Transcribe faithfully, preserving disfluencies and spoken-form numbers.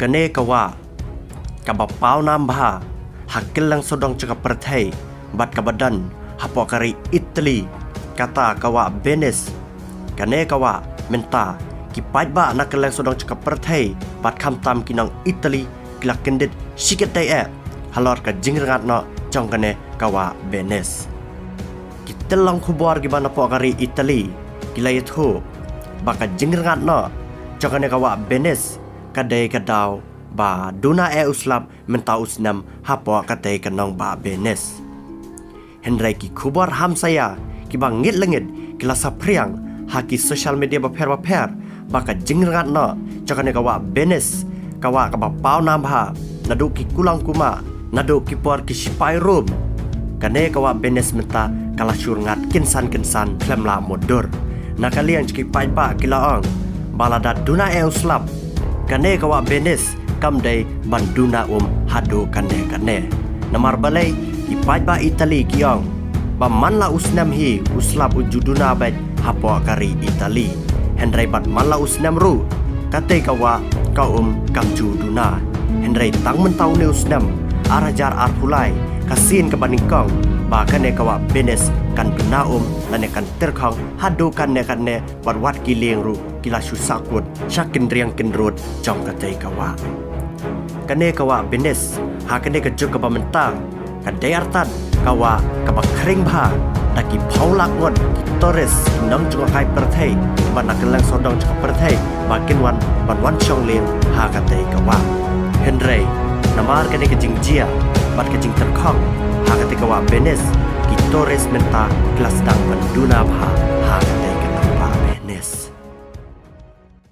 Kane ka wah kaba paw nam bha ha kylleng sawdong jong ka pyrthei bad kaba don hapoh ka ri Italy, kata ka wah Venice. Kane ka wah mynta ki paidbah na kylleng sawdong jong ka pyrthei bad khamtam ki nong Italy ki la kyndit shikatdei eh halor ka jingrngat noh jong kane ka wah Venice. Ki tyllong khubor kiba napoh ka ri Italy ki la ïathuh ba ka jingrngat noh jong kane ka wah Venice ka dei ka daw ba duna eh u slap mynta u snem hapoh katei ka nongbah Venice. Hynrei ki khubor hamsaïa kiba ngit lyngngoh ki la saphriang ha ki social media bapher bapher ba ka jingrngat noh jong kane ka wah Venice, ka wah kaba paw nam bha naduh ki kulang kumah, naduh ki por ki sipai Rom. Kane ka wah Venice mynta ka la shu rngat kynsan kynsan khlem lah mutdur. Na ka liang jong ki paidbah ki la ong ba lada duna eh u slap, kane ka wah Venice kam dei ban duna um haduh kane kane. Namar balei? Ki paidbah Italy ki ong ba man la u snem hi u slap u ju duna beit hapoh ka ri Italy. Hynrei bad man la u snem ruh katei ka wah ka um kam ju duna. Hynrei tang mynta une u snem ar hajar arphew lai, ka sien kaba nyngkong ba kane ka wah Venice kan duna um lane kan tyrkhong haduh kane kane bad wat ki lieng ruh ki la shu sahkut sha kynriang kynrut jong katei ka wah. Kane ka wah Venice ha kane ka juk kaba mynta ka dei artat ka wah kaba khring bha da ki phew lak ngut ki tourist, ki nongjngohkai pyrthei bad na kylleng sawdong jong ka pyrthei ba kin wan ban wan shong lieng ha katei ka wah. Hynrei namar kane ka jingjia bad ka jingtyrkhong ha katei ka wah Venice, ki tourist mynta ki la sdang ban duna bha ha katei ka nongbah Venice.